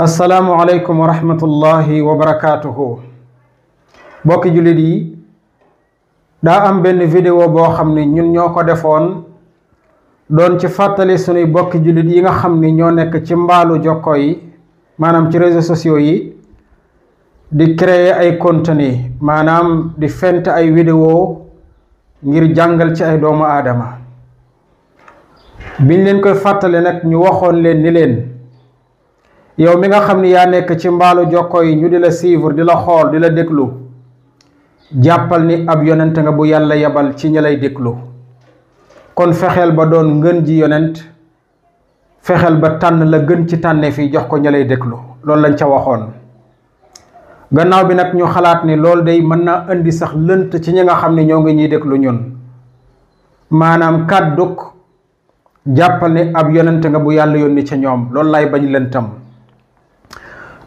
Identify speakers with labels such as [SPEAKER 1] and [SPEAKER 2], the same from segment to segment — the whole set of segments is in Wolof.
[SPEAKER 1] assalaamu aleykum wa rahmatullahi wa barakaatuhu. bokki jullit yi daa am benn vidéo boo xam ne ñun ñoo ko defoon doon ci fàttali sunuy bokki jullit yi nga xam ni ñoo nekk ci mbaalu jokko yi maanaam ci réseaux sociaux yi di créer ay contenu maanaam di fent ay vidéo ngir jàngal ci ay doomu aadama. biñ leen koy fàttali nag ñu waxoon leen ni leen yow mi nga xam ni yaa nekk ci mbaalu jokko yi ñu di la suivre di la xool di la déglu jàppal ni ab yonent nga bu yàlla yebal ci ñi lay déglu. kon fexeel ba doon ngën ji yonent, fexeel ba tànn la gën ci tànne fii jox ko ñi lay déglu. loolu lañ ca waxoon. gannaaw bi nag ñu xalaat ni loolu day mën naa indi sax lënt ci ñi nga xam ne ñoo ngi ñuy déglu ñun. maanaam kàdduk jàppal ni ab yonent nga bu yàlla yónni ca ñoom loolu lay bañ lëntam.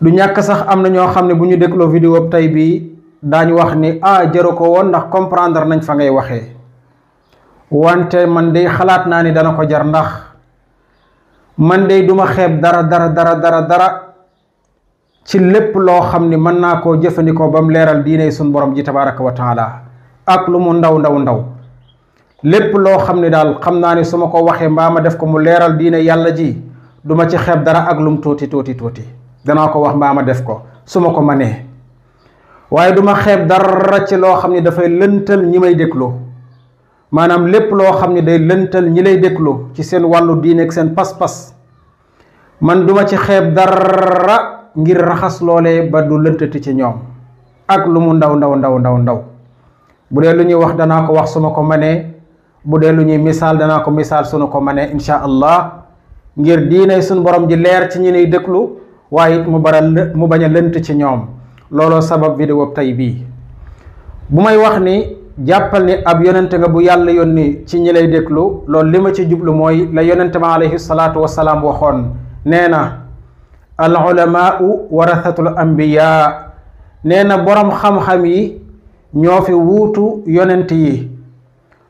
[SPEAKER 1] du ñàkk sax am na ñoo xam ne bu ñu dégloo vidéo tey bii daañu wax ni jaru ko woon ndax comprendre nañ fa ngay waxee. wante man day xalaat naa ni dana ko jar ndax man day duma xeeb dara ci lépp loo xam ni mën naa koo jëfandikoo ba mu leeral diine suñ borom ji tabaraka wa taala ak lu mu ndaw lépp loo xam ni daal xam naa ni su ma ko waxee mbaa ma def ko mu leeral diine yàlla ji duma ci xeeb dara ak lum tuuti danaa ko wax mbaa ma def ko su ma ko manee. waaye duma xeeb dara ci loo xam ni dafay lëntal ñi may déglu maanaam lépp loo xam ni day lëntal ñi lay déglu ci seen wàllu diine ak seen pas-pas man duma ci xeeb dara ngir raxas loolee ba du lëntati ci ñoom ak lu mu ndaw bu dee lu ñuy wax danaa ko wax su ma ko manee, bu dee lu ñuy misaal danaa ko misaal sunu ko manee insha allah ngir diine suñu borom ji leer ci ñi lay déglu waaye it mu bañ a lënt ci ñoom. looloo sabab vidéo tey bii bu may wax ni jàppal ni ab yonente nga bu yàlla yónni ci ñi lay déglu loolu li ma ci jublu mooy la yonente ma alayhi salaatu wasalaam waxoon nee na al ulamaau warathatul anbiya nee na boroom xam-xam yi ñoo fi wuutu yonent yi.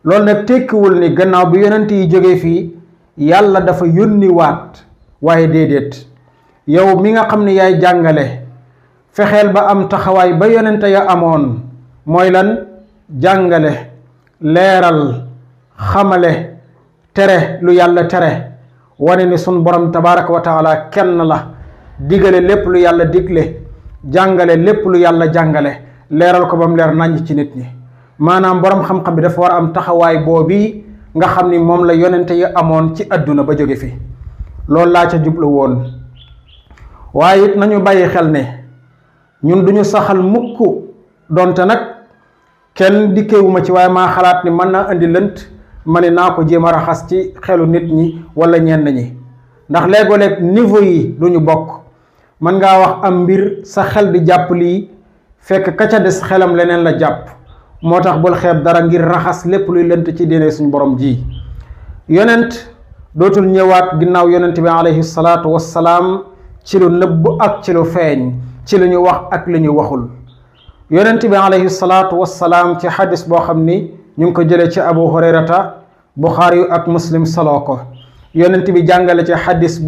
[SPEAKER 1] loolu nag tekkiwul ni gannaaw bi yonent yi jógee fii yàlla dafa yónni waat waaye déedéet yow mi nga xam ne yaay jàngale fexeel ba am taxawaay ba yonente ya amoon mooy lan jàngale leeral xamale tere lu yàlla tere wane ni sun borom tabaraka wa taala kenn la digale lépp lu yàlla digle jàngale lépp lu yàlla jàngale leeral ko ba mu leer naññ ci nit ñi. maanaam borom xam-xam bi dafa war a am taxawaay boobi nga xam ni moom la yonente yi amoon ci àdduna ba jóge fi. loolu laa ca jublu woon waaye it nañu bàyyi xel ne ñun duñu saxal mukk donte nag kenn dikkewuma ci waaye maa xalaat ni mën naa indi lënt ma ne naa ko jéem a raxas ci xelu nit ñi wala ñenn ñi ndax léegoo-léeg niveau yi duñu bokk. mën ngaa wax am mbir sa xel di jàpp lii fekk ka ca des xelam leneen la jàpp. moo tax bul xeeb dara ngir raxas lépp luy lënt ci diine suñu borom ji. yonent dootul ñëwaat ginnaaw yonent bi alayhi salaatu wassalaam ci lu nëbb ak ci lu feeñ, ci lu ñu wax ak lu ñu waxul. yonent bi alayhi salaatu wassalaam ci xadis boo xam ni ñu ngi ko jëlee ci abu hurayrata buxaari yu ak muslim soloo ko. yonent bi jàngale ci xadis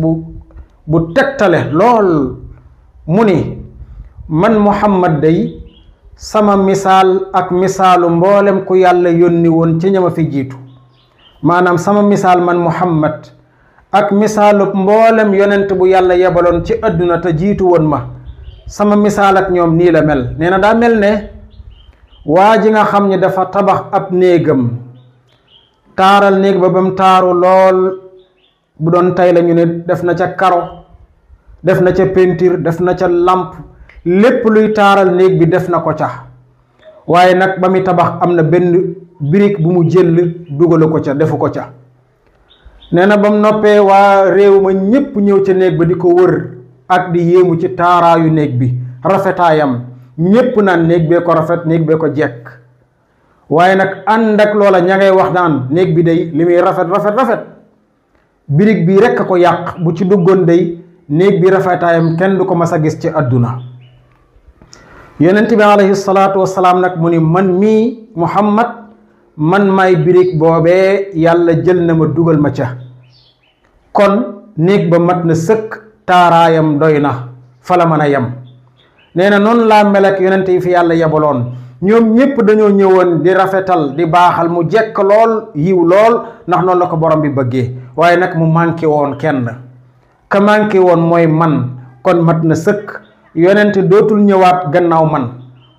[SPEAKER 1] bu tegtale lool mu ni man muhammad day sama misaal ak misaalu mboolem ku yàlla yónni woon ci ñama fi jiitu. maanaam sama misaal man muhammad ak misaalu mboolem yonent bu yàlla yebaloon ci àdduna te jiitu woon ma sama misaal ak ñoom nii la mel. nee na daa mel ne waa ji nga xam ni dafa tabax ab néegam taaral néeg ba mu taaru lool bu doon tey la ñu ne def na ca karo, def na ca peinture, def na ca làmp, lépp luy taaral néeg bi def na ko ca. waaye nag ba muy tabax am na benn birig bu mu jël dugalu ko ca, defu ko ca. nee na ba mu noppee waa réew ma ñépp ñëw ca néeg ba di ko wër ak di yéemu ci taaraayu néeg bi, rafetaayam. ñépp naan néeg bee ko rafet, néeg bee ko jekk. waaye nag ànd ak loola ña ngay wax naan néeg bi day li muy rafet birig bi rekk a ko yàq, bu ci duggoon day néeg bi rafetaayam kenn du ko mas a gis ci àdduna. yonent bi alayhi salaatu wassalaam nag mu ni man mii muhammad man may birig boobee yàlla jël na ma dugal ma ca. kon néeg ba mat na sëkk, taaraayam doy na, fa la mën a yem. nee na noonu laa mel ak yonent yi fi yàlla yebaloon ñoom ñépp dañoo ñëwoon di rafetal di baaxal mu jekk lool yiw lool ndax noonu la ko borom bi bëggee. waaye nag mu manqué woon kenn ka manqué woon mooy man, kon mat na sëkk yonent dootul ñëwaat gannaaw man.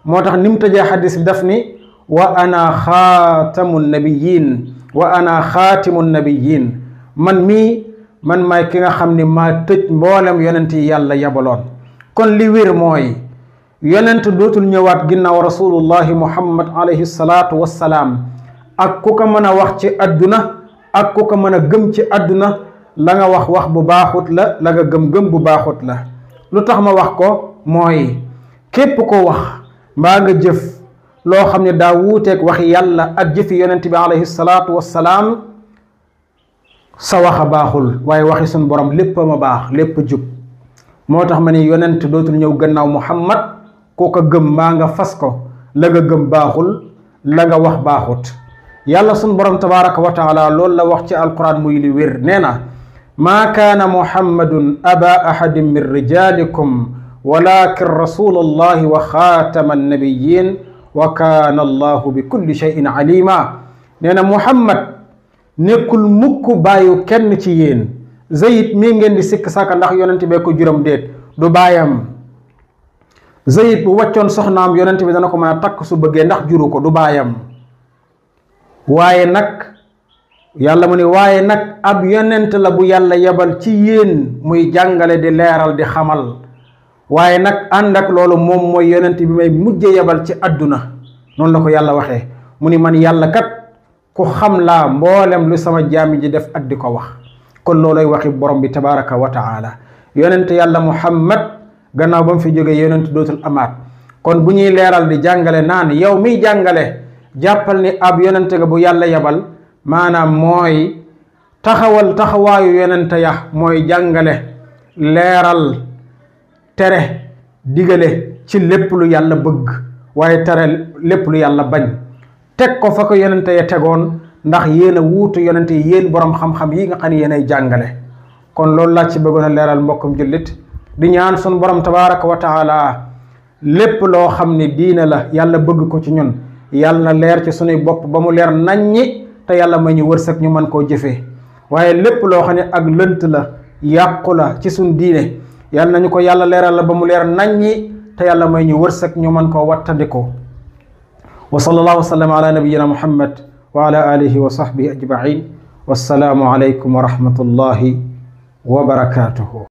[SPEAKER 1] moo tax ni mu tëjee xadis bi daf ni wa ana xaatamu nabiyin wa ana xaatimu nabiyin, man maay ki nga xam ni maa tëj mboolem yonent yi yàlla yabaloon. kon li wér mooy yonent dootul ñëwaat ginnaaw rasulullahi muhammad alayhi salaatu wassalaam. ak ku ko mën a wax ci àdduna ak ku ko mën a gëm ci àdduna, la nga wax bu baaxut la nga gëm bu baaxut la. lu tax ma wax ko mooy képp ko wax mbaa nga jëf loo xam ne daa wuuteeg waxi yàlla ak jëfi yonent bi alayhi salaatu wassalaam, sa wax a baaxul waaye waxi suñ borom lépp ma baax, lépp jub. moo tax ma ni yonent dootul ñëw gannaaw muhammad koo ko gëm mbaa nga fas ko, la nga gëm baaxul, la nga wax baaxut. yàlla suñ borom tabaraka wa taala loolu la wax ci alquran muy li wér. nee na maa kaana muhammadun aba ahadin min rijalikum walakin rasulallahi wa xaatama annabiyin wa kaana allahu bi kulli shay'in alima. nee na muhammad nekkul mukk bàyyu kenn ci yéen. Zayd mii ngeen di sikk sàkka ndax yonent bee ko juram déet, du baayam. Zayd bu wàccoon soxnaam yonent bi dana ko mën a takk su bëggee ndax juru ko, du baayam. waaye nag yàlla mu ne waaye nag ab yonent la bu yàlla yebal ci yéen muy jàngale di leeral di xamal. waaye nag ànd ak loolu moom mooy yonent bi may mujje yebal ci àdduna. noonu la ko yàlla waxee mu ni man yàlla kat ku xam laa mboolem lu sama jaami ji def ak di ko wax. kon loolay waxi borom bi tabaraka wa taala. yonent yàlla muhammad gannaaw ba mu fi jógee yonent dootul amaat. kon bu ñuy leeral di jàngale naan yow miy jàngale jàppal ni ab yonent nga bu yàlla yebal, maanaam mooy taxawaayu yonent ya mooy jàngale, leeral, tere, digale ci lépp lu yàlla bëgg waaye tere lépp lu yàlla bañ. teg ko fa ko yonent ya tegoon ndax yéen a wuutu yonent yi, yéen borom xam-xam yi nga xam ne yéen ay jàngale. kon loolu laa ci bëggoon a leeral mbokkum jullit di ñaan sun borom tabaraka wa taala lépp loo xam ne diine la yàlla bëgg ko ci ñun yàlla na leer ci sunuy bopp ba mu leer naññi te yàlla may ñu wërsëg ñu mën koo jëfee. waaye lépp loo xam ne ak lënt la, yàqu la ci sun diine yàlla nañu ko yàlla leeral la ba mu leer naññi te yàlla may ñu wërsëg ñu mën koo wattandiko. wa sallallahu wa sallam ala nabiyyina muhammad wa ala alihi wa sahbihi ajmain. wassalaamu alaykum wa rahmatullahi wa barakatuhu.